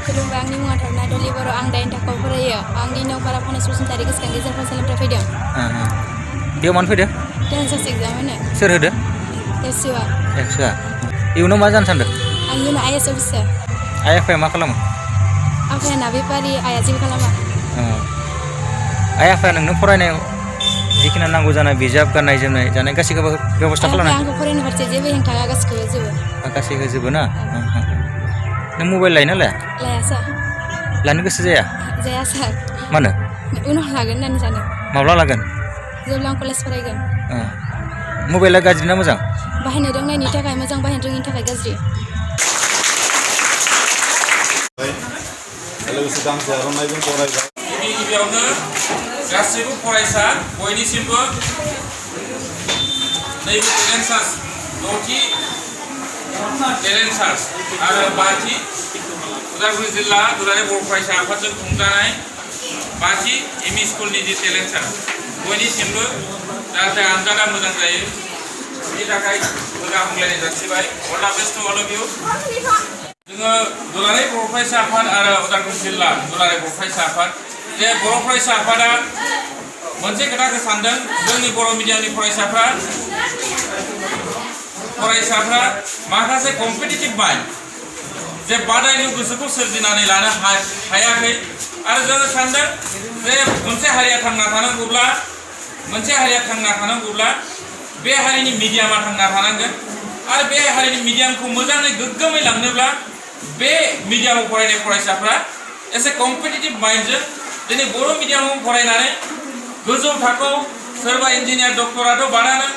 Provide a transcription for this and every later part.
खुलुमबाय आंनि मुङा थारना दलि बर' आं 9 थाखोआव फरायो आंनि नौपारा फनेस बसुमतारी गोसोखां गेजेर फरायसालिनिफ्राय फैदों बेयाव मानो फैदो टेन्सास एग्जाम होनो सोर होदो एबसुआ एबसुआ इयुनाव मा जानो सानदों आं इयुनाव आइएस अफिसार आइ आफाया मा खालामो आफाया ना बेफारि आइया जेबो खालामा आइ आफाया नोंनो फरायनायाव जिखिनि नांगौ जानाय बिजाब गाननाय जोमनाय जानाय गासैखौबो बेबस्था खालामो आंखौ फरायनो फारसे जेबो हेंथा गासिखौबो जोबो गासैखौ जोबो ना नों मबाइल लायो ना लाया लाया सार लानो गोसो जाया जाया सार मानो उनाव लागोन होननानै सानो माब्ला लागोन जेब्ला आं कलेज फरायगोन मबाइला गाज्रि ना मोजां बाहायनो रोंनायनि थाखाय मोजां बाहायनो रोङिनि थाखाय गाज्रि गिबियावनो गासैबो फरायसा बयनिसिमबो नैबे टेलेन्ट सार्च द'थि टेलेन्ट सार्च आरो 5थि उदालगुरि जिल्ला दुलाराय बर' फरायसा आफादजों खुंजानाय 5थि एमइ स्कुलनि जि टेलेन्ट सार्च बयनिसिमबो जाहाथे आनजादा मोजां जायो बेनि थाखाय मोजां हामलायनाय जासिबाय all the best to all of you जोङो दुलाराय बर' फरायसा आफाद आरो उदालगुरि जिल्ला दुलाराय बर' फरायसा आफाद जे बर' फरायसा आफादा मोनसे खोथाखौ सानदों जोंनि बर' मिडियामनि फरायसाफ्रा माखासे कम्पिटिटिभ माइन्ड जे बादायलु गोसोखौ सोरजिनानै लानो हायाखै आरो जोङो सानदों जे मोनसे हारिया थांना थानांगौब्ला बे हारिनि मिडियामा थांना थानांगोन आरो बे हारिनि मिडियामखौ मोजाङै गोग्गोमै लांनोब्ला बे मिडियामाव फरायनाय फरायसाफ्रा एसे कम्पिटिटिभ माइन्डजों दिनै बर' मिडियामाव फरायनानै गोजौ थाखोआव सोरबा इन्जिनियार डक्टराथ' बानानो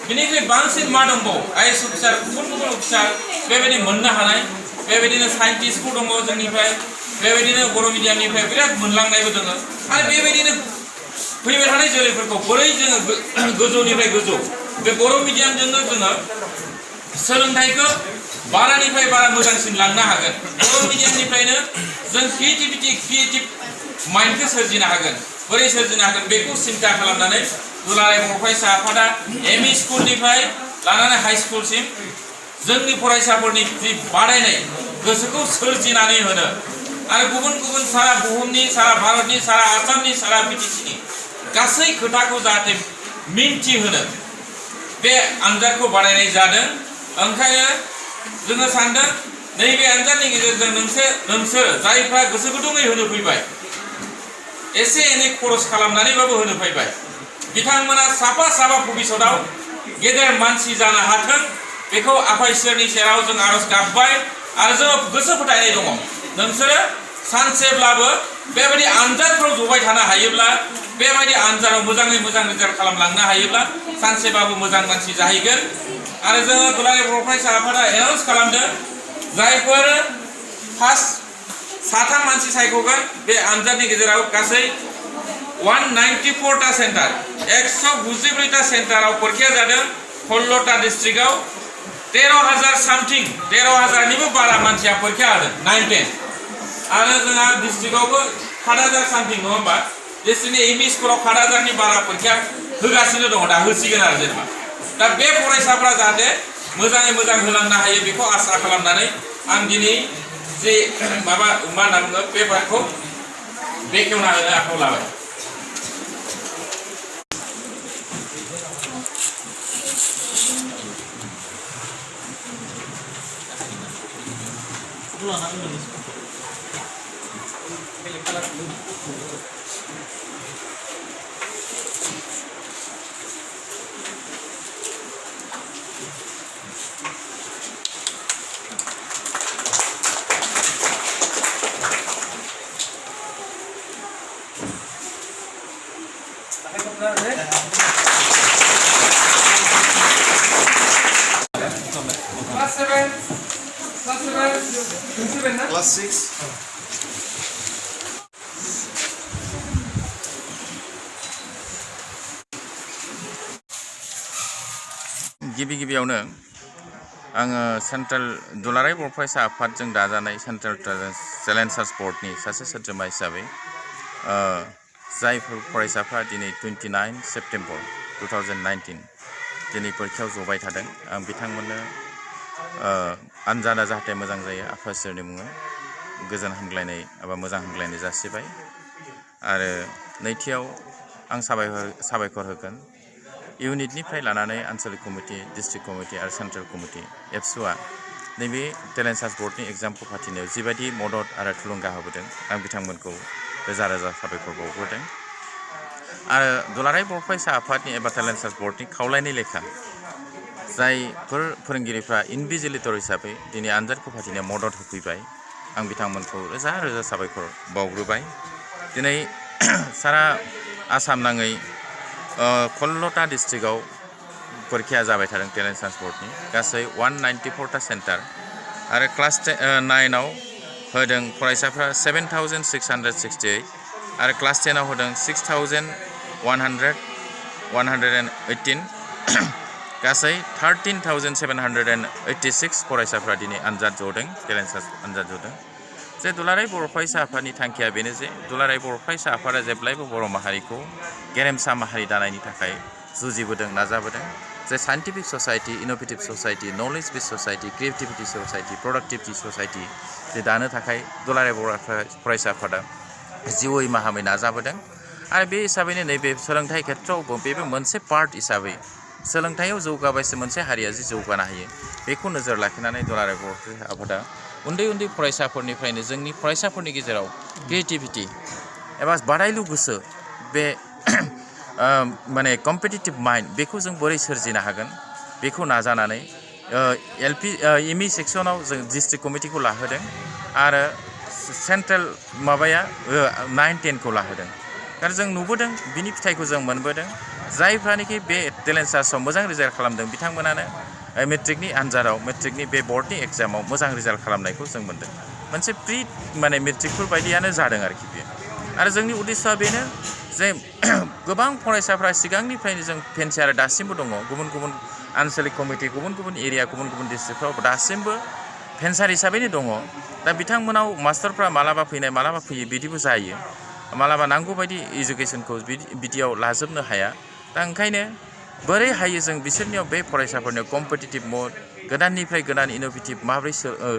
बिनिख्रुइ बांसिन मा दंबावो आइएस अफिसार गुबुन अफिसार बेबायदि मोननो हानाय बेबायदिनो साइन्टिस्टफोर दङ जोंनिफ्राय बेबायदिनो बर' मिडियामनिफ्राय बिराद मोनलांनायबो दङ आरो बेबायदिनो फैबाय थानाय जोलैफोरखौ बोरै जोङो गोजौनिफ्राय गोजौ बे बर' मिडियामजोंनो जोङो सोलोंथाइखौ बारानिफ्राय बारा मोजांसिन लांनो हागोन बर' मिडियामनिफ्रायनो जों क्रिएटिभ माइन्डखौ सोरजिनो हागोन बोरै सोरजिनो हागोन बेखौ सिन्था खालामनानै दुलाराय बर' फरायसा आफादा एमइ स्कुलनिफ्राय लानानै हाइ स्कुलसिम जोंनि फरायसाफोरनि जि बादायनाय गोसोखौ सोरजिनानै होनो आरो गुबुन सारा बुहुमनि सारा भारतनि सारा आसामनि सारा बिटिसिनि गासै खोथाखौ जाहाथे मिन्थिहोनो बे आनजादखौ बानायनाय जादों ओंखायनो जोङो सानदों नैबे आनजादनि गेजेरजों नोंसोर जायफ्रा गोसो गुदुङै होनो फैबाय एसे एनै खरस खालामनानैबाबो होनो फैबाय बिथांमोना साफा भबिष्यताव गेदेर मानसि जानो हाथों बेखौ आफा इसोरनि सेराव जों आरज गाबबाय आरो जों गोसो फोथायनाय दङ नोंसोरो सानसेब्लाबो बेबायदि आनजादफ्राव जबाय थानो हायोब्ला बेबायदि आनजादाव मोजाङै मोजां रिजाल्ट खालामलांनो हायोब्ला सानसेबाबो मोजां मानसि जाहैगोन आरो जोङो दुलाराय बर' फरायसा आफादा एनाउन्स खालामदों जायफोर फार्स्ट 3 मानसि सायख'गोन बे आनजादनि गेजेराव गासै 194टा सेन्टार 194टा सेन्टाराव परीक्षा जादों 16टा डिस्ट्रिक्टआव 13,000 सामथिं 13,000निबो बारा मानसिया परीक्षा होदों 9-10 आरो जोंहा डिस्ट्रिक्टआवबो 7,000 सामथिं नङा होमबा डिस्ट्रिक्टनि एमइ स्कुलाव 7,000नि बारा परीक्षा होगासिनो दङ दा होसिगोन आरो जेनेबा दा बे फरायसाफ्रा जाहाथे मोजाङै मोजां होलांनो हायो बेखौ आसा खालामनानै आं दिनै जे मा होनना बुङो पेपारखौ बेखेवना होनो आखायाव लाबाय Class 6. गिबियावनो आङो सेन्ट्रेल दुलाराय बर' फरायसा आफादजों दाजानाय सेन्ट्रेल टेलेन्ट सार्च बर्डनि सासे सोद्रोमा हिसाबै जायफोर फरायसाफ्रा दिनै 29 सेप्टेम्बर 2019 दिनै परीक्षायाव जबाय थादों आं बिथांमोननो आनजादा जाहाथे मोजां जायो आफा इसोरनि मुङै गोजोन हामग्लायनाय एबा मोजां हामग्लायनाय जासिबाय आरो नैथियाव आं साबायखर होगोन इउनिटनिफ्राय लानानै आनसलिक कमिटि डिस्ट्रिक्ट कमिटि आरो सेन्ट्रेल कमिटि एबसुआ नैबे टेलेन्ट सार्च बर्डनि एग्जामखौ फाथिनायाव जिबायदि मदद आरो थुलुंगा होबोदों आं बिथांमोनखौ रोजा रोजा साबायखर बावग्रोदों आरो दुलाराय बर' फरायसा आफादनि एबा टेलेन्ट सार्च बर्डनि खावलायनाय लेखा जायफोर फोरोंगिरिफ्रा इनभिजिलेटर हिसाबै दिनै आनजादखौ फाथिनायाव मदद होफैबाय आं बिथांमोनखौ रोजा रोजा साबायखर बावग्रोबाय दिनै सारा आसाम नाङै 16टा डिस्ट्रिक्टआव परीक्षा जाबाय थादों टेलेन्ट सार्च बर्डनि गासै 194टा सेन्टार आरो क्लास 9आव होदों फरायसाफ्रा 7,668 आरो क्लास 10आव होदों 6,118 गासै 13,786 फरायसाफ्रा दिनै आनजाद जदों टेलेन्ट सार्च आनजाद जदों जे दुलाराय बर' फरायसा आफादनि थांखिया बेनो जे दुलाराय बर' फरायसा आफादा जेब्लायबो बर' माहारिखौ गेरेमसा माहारि दानायनि थाखाय जुजिबोदों नाजाबोदों जे scientific society innovative society knowledge based society creativity society productivity society दानो थाखाय दुलाराय बर' फरायसा आफादा जिउयै माहामै नाजाबोदों आरो बे हिसाबैनो नैबे सोलोंथाइ खेथ्रआवबो बेबो मोनसे पार्ट हिसाबै सोलोंथाइयाव जौगाबायसो मोनसे हारिया जि जौगानो हायो बेखौ नोजोर लाखिनानै दुलाराय बर' फरायसा आफादा उन्दै उन्दै फरायसाफोरनिफ्रायनो जोंनि फरायसाफोरनि गेजेराव क्रिएटिभिटि एबा बादायलु गोसो बे माने कम्पिटिटिभ माइन्ड बेखौ जों बोरै सोरजिनो हागोन बेखौ नाजानानै एमइ सेक्सनाव जों डिस्ट्रिक्ट कमिटिखौ लाहोदों आरो सेन्ट्रेल माबाया 9-10खौ लाहोदों आरो जों नुबोदों बिनि फिथाइखौ जों मोनबोदों जायफ्रानोखि बे टेलेन्ट सार्चआव मोजां रिजाल्ट खालामदों बिथांमोनानो मेट्रिकनि आनजादाव मेट्रिकनि बे बर्डनि एग्जामाव मोजां रिजाल्ट खालामनायखौ जों मोन्दों मोनसे प्रि माने मेट्रिकफोर बायदियानो जादों आरोखि बेयो आरो जोंनि उद्देश्यआ बेनो जे गोबां फरायसाफ्रा सिगांनिफ्रायनो जों फेन्सि आरो दासिमबो दङ गुबुन गुबुन आनसलिक कमिटि गुबुन गुबुन एरिया गुबुन गुबुन डिस्ट्रिक्टफ्राव दासिमबो फेन्सार हिसाबैनो दङ दा बिथांमोनाव मास्टारफ्रा मालाबा फैनाय मालाबा फैयो बिदिबो जायो मालाबा नांगौ बायदि इडुकेसनखौ बिदियाव लाजोबनो हाया दा ओंखायनो बोरै हायो जों बिसोरनियाव बे फरायसाफोरनियाव कम्पिटिटिभ मोड गोदाननिफ्राय गोदान इनोभेटिभ माबोरै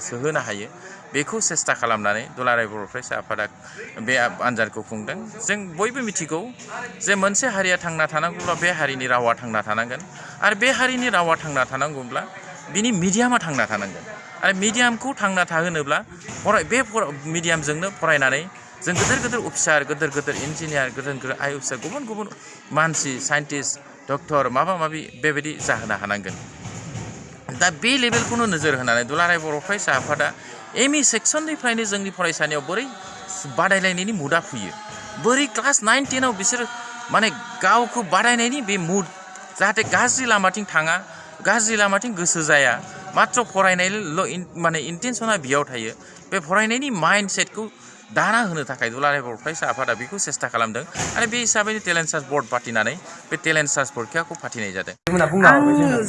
सोहोनो हायो बेखौ सेस्था खालामनानै दुलाराय बर' फरायसा आफादा बे आनजादखौ खुंदों जों बयबो मिथिगौ जे मोनसे हारिया थांना थानांगौब्ला बे हारिनि रावा थांना थानांगोन आरो बे हारिनि रावा थांना थानांगौब्ला बिनि मिडियामा थांना थानांगोन आरो मिडियामखौ थांना थाहोनोब्ला बे मिडियामजोंनो फरायनानै जों गिदिर गिदिर अफिसार गिदिर गिदिर इन्जिनियार गिदिर गिदिर आइ अफिसार गुबुन गुबुन मानसि साइन्टिस्ट डक्टर माबा माबि बेबायदि जाहोनो हानांगोन दा बे लेभेलखौनो नोजोर होनानै दुलाराय बर' फरायसा आफादा एमइ सेक्सननिफ्रायनो जोंनि फरायसालियाव बोरै बादायलायनायनि मुडा फैयो बोरै क्लास 9-10आव बिसोर माने गावखौ बादायनायनि बे मुड जाहाथे गाज्रि लामाथिं थाङा गाज्रि लामाथिं गोसो जाया मात्र फरायनायल' माने इन्टेनसना बेयाव थायो बे फरायनायनि माइन्ड सेटखौ दाना होनो थाखाय दुलाराय बर' फरायसा आफादा बेखौ सेस्था खालामदों आरो बे हिसाबैनो टेलेन्ट सार्च बर्ड फाथिनानै बे टेलेन्ट सार्च परीक्षाखौ फाथिनाय जादों आं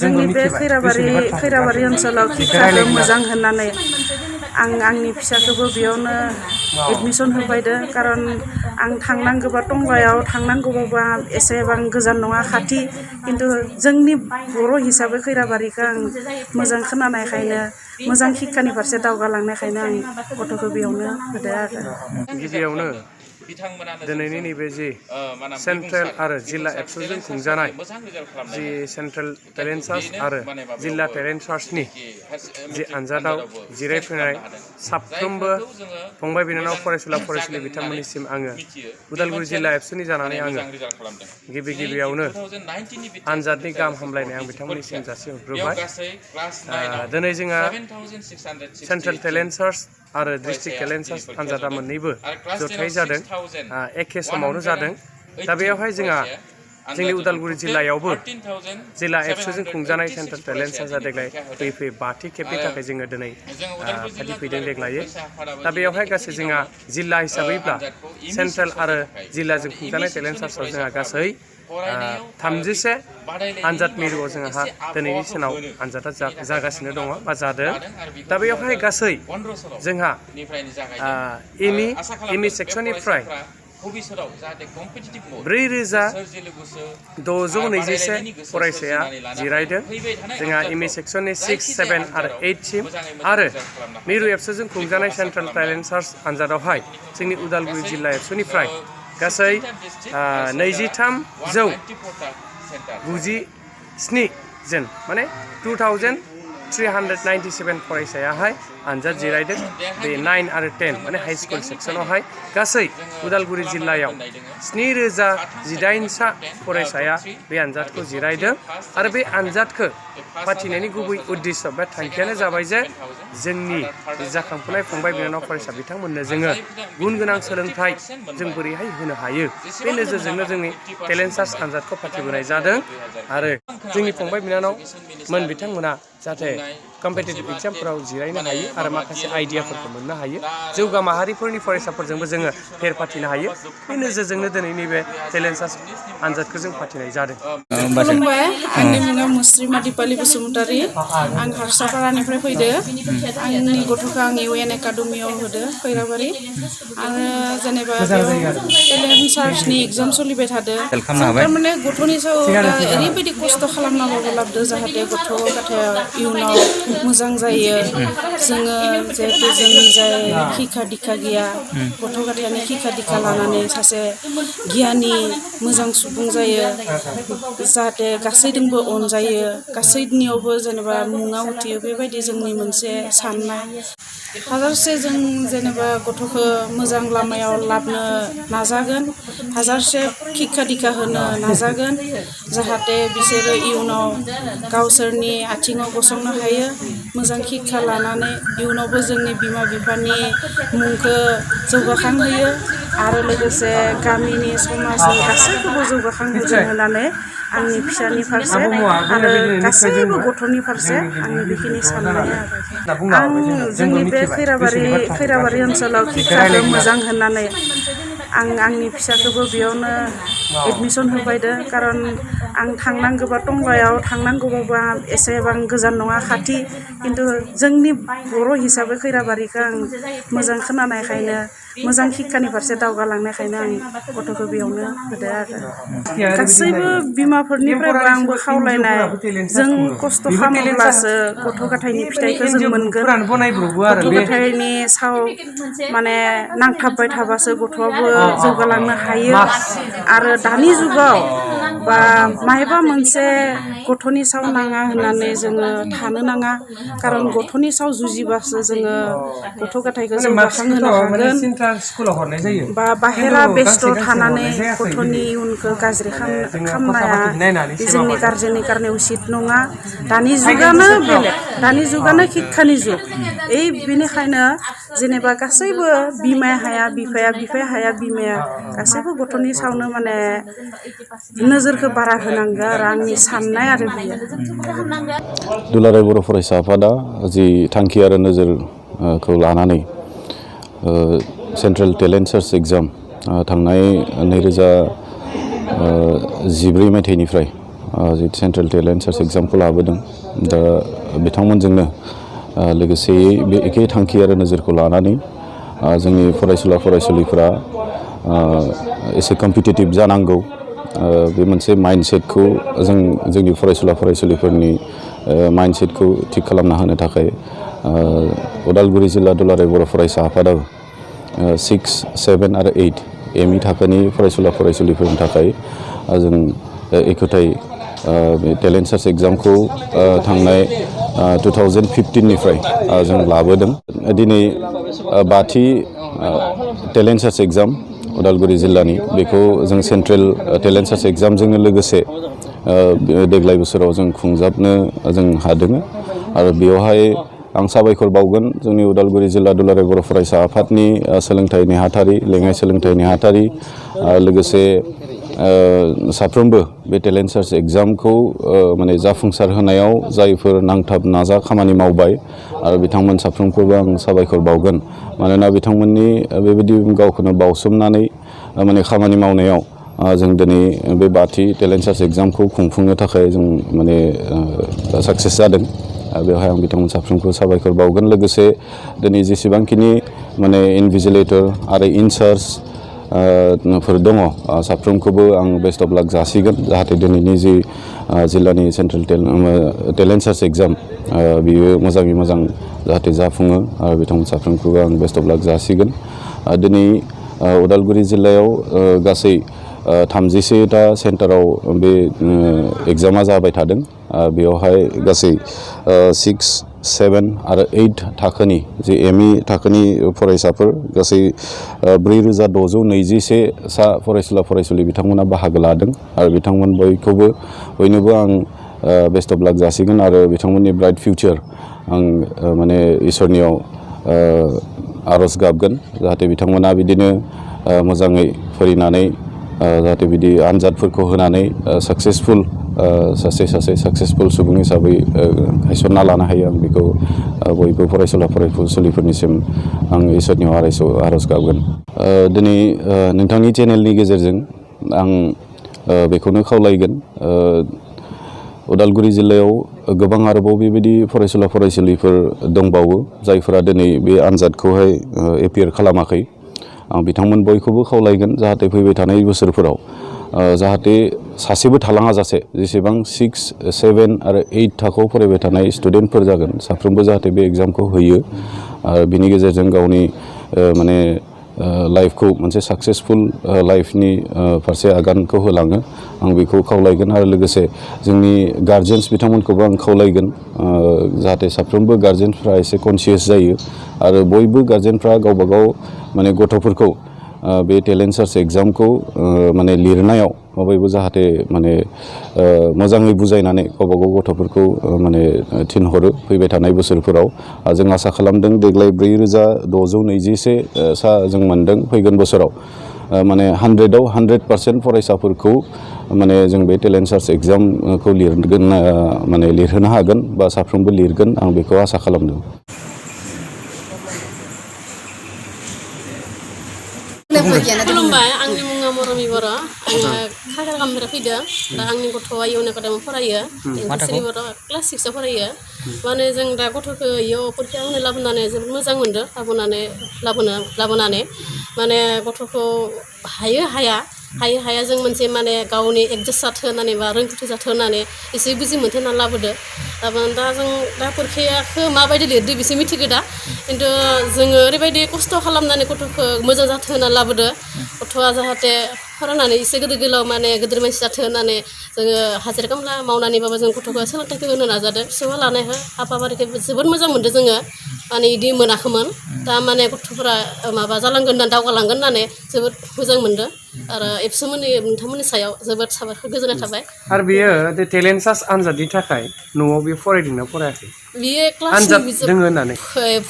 जोंनि बे खैराबारि ओनसोलाव शिक्षाखौ मोजां होननानै आं आंनि फिसाखौबो बेयावनो एडमिसन होबायदो खारन आं थांनांगौबा टंलायाव थांनांगौबा एसेबां गोजान नङा खाथि खिन्थु जोंनि बर' हिसाबै खैराबारिखौ आं मोजां खोनानायखायनो मोजां शिक्षानि फारसे दावगालांनायखायनो आं गथ'खौ बेयावनो होदो आरो गिबियावनो दिनैनि नैबे जि सेन्ट्रेल आरो जिल्ला एबसुजों खुंजानाय जि सेन्ट्रेल टेलेन्ट सार्च आरो जिल्ला टेलेन्ट सार्चनि जि आनजादाव जिरायफैनाय साफ्रोमबो फंबाय बिनानाव फरायसुला फरायसुलि बिथांमोननिसिम आङो उदालगुरि जिल्ला एबसुनि जानानै आङो गिबियावनो आनजादनि गाहाम हामलायनाय आं बिथांमोननिसिम जासिहरग्रोबाय दिनै जोंहा सेन्ट्रेल टेलेन्ट सार्च आरो डिस्ट्रिक्ट टेलेन्ट सार्च आनजादा मोननैबो जथायै जादों एखे समावनो जादों दा बेयावहाय जोंहा जोंनि उदालगुरि जिल्लायावबो जिल्ला एबसुजों खुंजानाय सेन्ट्रेल टेलेन्ट सार्चआ देग्लाय फैयै 5थि खेबनि थाखाय जोङो दिनै फालिफैदों देग्लायै दा बेयावहाय गासै जोंहा जिल्ला हिसाबैब्ला सेन्ट्रेल आरो जिल्लाजों खुंजानाय टेलेन्ट सार्चआव जोंहा गासै 31 आनजाद मिरुआव जोंहा दिनैनि सानाव आनजादा जागासिनो दङ बा जादों दा बेयावहाय गासै जोंहा एमइ सेक्सननिफ्राय भबिष्यताव जाहाथे कम्पिटिटिभ मोड 4,627 फरायसाया जिरायदों जोंहा एमए सेक्सननि 6, 7 आरो 8 सिम आरो मिरु एबसुजों खुंजानाय सेन्ट्रेल टेलेन्ट सार्च आनजादावहाय जोंनि उदालगुरि जिल्ला एबसुनिफ्राय गासै 23,097 जन माने 2,397 फरायसायाहाय आनजाद जिरायदों बे 9 आरो 10 माने हाई स्कुल सेक्सनावहाय गासै उदालगुरि जिल्लायाव 7,018 फरायसाया बे आनजादखौ जिरायदों आरो बे आनजादखौ फाथिनायनि गुबै उद्देश्य बा थांखियानो जाबाय जे जोंनि जाखांफुनाय फंबाय बिनानाव फरायसा बिथांमोननो जोङो गुन गोनां सोलोंथाइ जों बोरैहाय होनो हायो बे नोजोरजोंनो जोंनि टेलेन्ट सार्च आनजादखौ फाथिबोनाय जादों आरो जोंनि फंबाय बिनानाव मोन बिथांमोना जाहाथे कम्पिटिटिभ एग्जामफोराव जिरायनो हायो आरो माखासे आइडियाफोरखौ मोननो हायो जौगा माहारिफोरनि फरायसाफोरजोंबो जोङो फेर फाथिनो हायो बे नोजोरजोंनो दिनैनि बे टेलेन्ट सार्च आनजादखौ जों फाथिनाय जादों। खुलुमबाय आंनि मुङा मुस्रिमा दिपालि बसुमतारी आं हारसापारानिफ्राय फैदो आंनि गथ'खौ आं इउएन एकाडेमियाव होदो खैराबारि आरो जेनेबा टेलेन्ट सार्चनि एग्जाम सोलिबाय थादों थारमाने गथ'नि सायाव ओरैबायदि खस्थ' खालामनांगौ लाबदो जाहाथे गथ' गथाया इयुनाव मोजां जायो जोङो जिहेतु जोंनि जाय शिक्षा दीक्षा गैया गथ' गथायानो शिक्षा दीक्षा लानानै सासे गियानि मोजां सुबुं जायो जाहाथे गासैजोंबो अनजायो गासैनियावबो जेनेबा मुङा उथियो बेबायदि जोंनि मोनसे साननाय हाजारसे जों जेनेबा गथ'खौ मोजां लामायाव लाबनो नाजागोन हाजारसे शिक्षा दीक्षा होनो नाजागोन जाहाथे बिसोरो इयुनाव गावसोरनि आथिङाव गसंनो हायो मोजां शिक्षा लानानै इयुनावबो जोंनि बिमा बिफानि मुंखौ जौगाखांहोयो आरो लोगोसे गामिनि समाजनि गासैखौबो जौगाखांहोगोन होननानै आंनि फिसानि फारसे आरो गासैबो गथ'नि फारसे आंनि बेखिनि साननाया आं जोंनि बे खैराबारि ओनसोलाव शिक्षाखौ मोजां होननानै आं आंनि फिसाखौबो बेयावनो एडमिसन होबायदो खारन आं थांनांगौबा टंलायाव थांनांगौबाबो आं एसेबां गोजान नङा खाथि खिन्थु जोंनि बर' हिसाबै खैराबारिखौ आं मोजां खोनानायखायनो मोजां शिक्षानि फारसे दावगालांनायखायनो आं गथ'खौ बेयावनो होदो आरो गासैबो बिमाफोरनिफ्रायबो आंबो खावलायनाय जों खस्थ' खालामोब्लासो गथ' गथायनि फिथाइखौ जों मोनगोन गथ' गथायनि साव माने नांथाबबाय थाबासो गथ'आबो जौगालांनो हायो आरो दानि जुगाव बा मायबा मोनसे गथ'नि साव नाङा होननानै जोङो थानो नाङा खारन गथ'नि साव जुजिबासो जोङो गथ' गथायखौ जौगाखांहोनो हागोन बा बाहेरा बेस्थ' थानानै गथ'नि इयुनखौ गाज्रि खालामनाया जोंनि गारजेननि कारने उचित नङा दानि जुगानो बेलेग दानि जुगानो शिक्षानि जुग बेनिखायनो जेनेबा गासैबो बिमाया हाया बिफाया हाया बिमाया गासैबो गथ'नि सायावनो माने नोजोरखौ बारा होनांगौ आरो आंनि साननाय आरो बियो दुलाराय बर' फरायसा आफादा जि थांखि आरो नोजोरखौ लानानै सेन्ट्रेल टेलेन्ट सार्च एग्जाम थांनाय 2014 मायथाइनिफ्राय जि सेन्ट्रेल टेलेन्ट सार्च एग्जामखौ लाबोदों दा बिथांमोनजोंनो लोगोसेयै बे एखे थांखि आरो नोजोरखौ लानानै जोंनि फरायसुला फरायसुलिफोरा एसे कम्पिटिटिभ जानांगौ बे मोनसे माइन्डसेटखौ जोंनि फरायसुला फरायसुलिफोरनि माइन्डसेटखौ थिग खालामना होनो थाखाय उदालगुरि जिल्ला दुलाराय बर' फरायसा आफादाबो 6, 7 आरो 8 एमइ थाखोनि फरायसुला फरायसुलिफोरनि थाखाय जों एखुथाय बे टेलेन्ट सार्च एग्जामखौ थांनाय 2015निफ्राय जों लाबोदों दिनै 5थि टेलेन्ट सार्च एग्जाम उदालगुरि जिल्लानि बेखौ जों सेन्ट्रेल टेलेन्ट सार्च एग्जामजोंनो लोगोसे देग्लाय बोसोराव जों खुंजाबनो जों हादों आरो बेवहाय आं साबायखर बावगोन जोंनि उदालगुरि जिल्ला दुलाराय बर' फरायसा आफादनि सोलोंथाइ नेहाथारि लेङाइ सोलोंथाइ नेहाथारि लोगोसे साफ्रोमबो बे टेलेन्ट सार्च एग्जामखौ माने जाफुंसार होनायाव जायफोर नांथाब नाजा खामानि मावबाय आरो बिथांमोन साफ्रोमखौबो आं साबायखर बावगोन मानोना बिथांमोननि बेबायदि गावखौनो बावसोमनानै माने खामानि मावनायाव जों दिनै बे 5थि टेलेन्ट सार्च एग्जामखौ खुंफुंनो थाखाय जों माने साक्सेस जादों बेवहाय आं बिथांमोन साफ्रोमखौ साबायखर बावगोन लोगोसे दिनै जेसेबांखिनि माने इनभिजिलेटर आरो इनचार्ज फोर दङ साफ्रोमखौबो आं बेस्ट अफ लाक जासिगोन जाहाथे दिनैनि जि जिल्लानि सेन्ट्रेल टेलेन्ट सार्च एग्जाम बियो मोजाङै मोजां जाहाथे जाफुङो आरो बिथांमोन साफ्रोमखौबो आं बेस्ट अफ लाक जासिगोन दिनै उदालगुरि जिल्लायाव गासै 36टा सेन्टाराव बे एग्जामा जाबाय थादों बेयावहाय गासै 6, 7 आरो 8 थाखोनि जे एमइ थाखोनि फरायसाफोर गासै 4621 सा फरायसुला फरायसुलि बिथांमोना बाहागो लादों आरो बिथांमोन बयनोबो आं बेस्ट अफ लाक जासिगोन आरो बिथांमोननि ब्राइट फिउचार आं माने इसोरनियाव आरज गाबगोन जाहाथे बिथांमोना बिदिनो मोजाङै फरायनानै जाहाथे बिदि आनजादफोरखौ होनानै साक्सेसफुल सासे साक्सेसफुल सुबुं हिसाबै गायसनना लानो हायो आं बेखौ बयबो फरायसुला फरायसुलिफोरनिसिम आं इसोरनियाव आरज गाबगोन दिनै नोंथांनि चेनेलनि गेजेरजों आं बेखौनो खावलायगोन उदालगुरि जिल्लायाव गोबां आरोबाव बेबायदि फरायसुला फरायसुलिफोर दंबावो जायफोरा दिनै बे आनजादखौहाय एपियार खालामाखै आं बिथांमोन बयखौबो खावलायगोन जाहाथे फैबाय थानाय बोसोरफोराव जाहाथे सासेबो थालाङा जासे जेसेबां 6, 7 आरो 8 थाखोआव फरायबाय थानाय स्टुडेन्टफोर जागोन साफ्रोमबो जाहाथे बे एग्जामखौ होयो आरो बिनि गेजेरजों गावनि माने लाइफखौ मोनसे साक्सेसफुल लाइफनि फारसे आगानखौ होलाङो आं बेखौ खावलायगोन आरो लोगोसे जोंनि गार्जेन्स बिथांमोनखौबो आं खावलायगोन जाहाथे साफ्रोमबो गार्जेन्सफ्रा एसे कनसियास जायो आरो बयबो गार्जेन्टफ्रा गावबा गाव माने गथ'फोरखौ बे टेलेन्ट सार्च एग्जामखौ माने लिरनायाव बयबो जाहाथे माने मोजाङै बुजायनानै गावबा गाव गथ'फोरखौ माने थिनहरो फैबाय थानाय बोसोरफोराव जों आसा खालामदों देग्लाय 4621 सा जों मोनदों फैगोन बोसोराव माने 100आव 100% फरायसाफोरखौ माने जों बे टेलेन्ट सार्च एग्जामखौ लिरगोन माने लिरहोनो हागोन बा साफ्रोमबो लिरगोन आं बेखौ आसा खालामदों खुलुमबाय आंनि मुङा मरमि बर' आङो खागारगामनिफ्राय फैदों दा आंनि गथ'आ इउन एकाडेमियाव फरायो इंलिसनि बर' क्लास 6आव फरायो माने जों दा गथ'खौ इयाव परिक्षा होनो लाबोनानै जोबोद मोजां मोनदों लाबोनानै माने गथ'खौ हाया जों मोनसे माने गावनि एडजास्ट जाथों होननानै बा रोंगौथि जाथों होननानै एसे बुजि मोनथों होननानै लाबोदो दा जों दा परिक्षाखौ माबायदि लिरदो बिसो मिथिगो दा खिन्थु जोङो ओरैबायदि खस्थ' खालामनानै गथ'खौ मोजां जाथों होननानै लाबोदो गथ'आ जाहाथे फरायनानै एसे गिदिर गोलाव माने गिदिर मानसि जाथों होननानै जोङो हाजिरा खामला मावनानैबाबो जों गथ'खौ सोलोंथाइखौ होनो नाजादों फिसौआ लानायखौ हाबाफारिखौ जोबोद मोजां मोनदों जोङो माने बिदि मोनाखैमोन दा माने गथ'फोरा माबा जालांगोन होननानै दावगालांगोन होननानै जोबोद मोजां मोनदों आरो एबसुमोननि नोंथांमोननि सायाव जोबोद साबायखर गोजोननाय थाबाय आरो बेयो टेलेन्ट सार्च आनजादनि थाखाय न'आव बे फरायदोंना फरायाखै बियो क्लासनि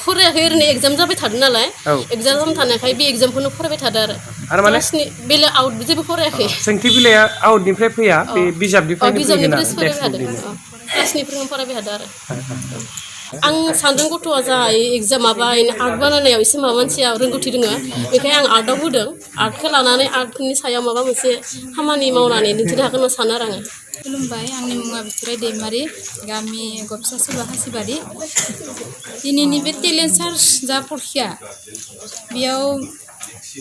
फरायाखै ओरैनो एग्जाम जाबाय थादों नालाय एग्जाम थानायखाय बे एग्जामखौनो फरायबाय थादों आरो क्लासनि बेलेग आउट जेबो फरायाखै सोंथि बिलाइआ आउटनिफ्राय फैया बे बिजाबनिफ्राय क्लासनिफ्रायनो फरायबाय थादों आरो आं सानदों गथ'आ जा एग्जाम माबा आर्ट बानायनायाव एसे माबा मोनसेया रोंगौथि दङ बेखायनो आं आर्टआव होदों आर्टखौ लानानै आर्टनि सायाव माबा मोनसे खामानि मावनानै दिन्थिनो हागोन होनना सानो आरो आङो खुलुमबाय आंनि मुङा बिथराय दैमारि गामि गबसा सुबा हासिबारि दिनैनि बे टेलेन्ट सार्च जा परिक्षा बेयाव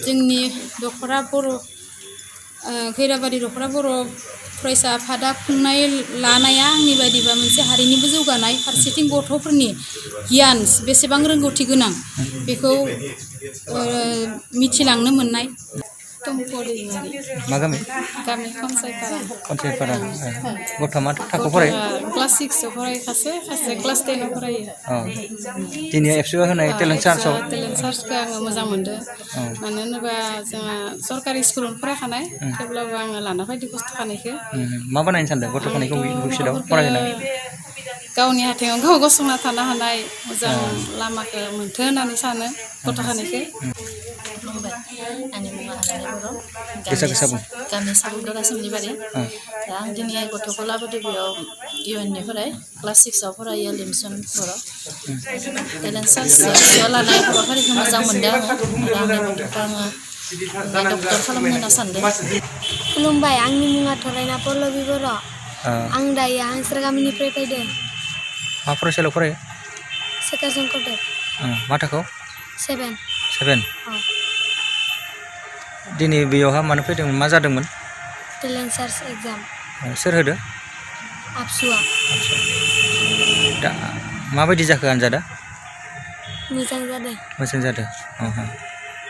जोंनि दख'रा बर' खैराबारि दख'रा बर' फरायसा आफादा खुंनाय लानाया आंनि बायदिबा मोनसे हारिनिबो जौगानाय फारसेथिं गथ'फोरनि गियान बेसेबां रोंगौथि गोनां बेखौ मिथिलांनो मोननाय मा गामि खनसायपारा गथ'आ मा थाखोआव फरायो क्लास 6आव फरायो खासे क्लास 10आव फरायो दिनै एबसुआ होनाय टेलेन्ट सार्चआव सार्चखौ आङो मोजां मोनदों मानो होनोबा जोंहा सरकारि स्कुलावनो फरायखानाय थेवब्लाबो आङो लाना फैदो खस्थ' खानायखौ मा बानायनो सानदों गथ' खानायखौ भबिष्यतआव फरायहोनानै गावनि आथिङाव गाव गसंना थानो हानाय मोजां लामाखौ मोन्थों होननानै सानो गथ' खानायखौ आंनि मुङा आलारि बर' गामि साबुदर आसामनि बारि दा आं दिनै गथ'खौ लाबोदों बेयाव इउएननिफ्राय क्लास 6आव फरायो लिमसन बर' टेलेन्ट सार्च लानाय हाबाफारिखौ मोजां मोनदों आङो आरो आंनि गथ'खौ आङो डक्टर खालामनो होनना सानदों खुलुमबाय आंनि मुङा थरायना पल्लबि बर' आं दायो हांस्रा गामिनिफ्राय फैदों मा फरायसालियाव फरायो सेका शंकरदेव मा थाखोआव 7 7 दिनै बेयावहा मानो फैदोंमोन मा जादोंमोन टेलेन्ट सार्च एग्जाम सोर होदो आबसुआ दा माबायदि जाखो आनजादा मोजां जादों मोजां जादों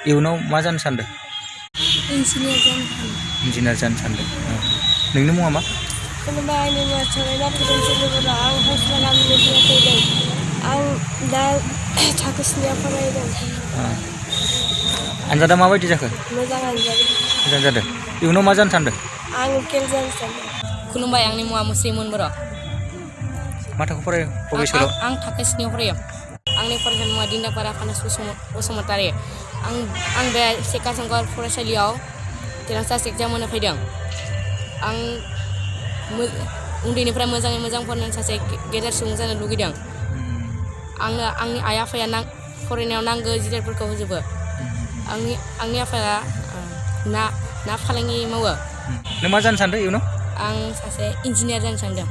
इयुनाव मा जानो सानदों इन्जिनियार जानो सानदों इन्जिनियार जानो सानदों नोंनि मुङा मा खुलुमबाय आंनि मुङा समायना बर' आं हांसो गामिनिफ्राय फैदों आं दा थाखो 9 फरायदों आनजादा माबायदि जाखो मोजाङानो जादों मोजां जादों इयुनाव मा जानो सानदों आं उकिल जानो सानदों खुलुमबाय आंनि मुङा मुस्रिमोन बर' मा थाखो फरायो बबे स्कुलाव आं थाखो 9 फरायो आंनि फरायसालिनि मुङा दिन्दापारा फानास बसुमतारी आं बे सेका जंगार फरायसालियाव टेलेन्ट सार्च एग्जाम होनो फैदों आं उन्दैनिफ्राय मोजाङै मोजां फरायनानै सासे गेदेर सुबुं जानो लुगैदों आंनो आंनि आइ आफाया फरायनायाव नांगौ जिरादफोरखौ होजोबो आंनि आफाया ना फालांगि मावो नों मा जानो सानदों इयुनाव आं सासे इन्जिनियार जानो सानदों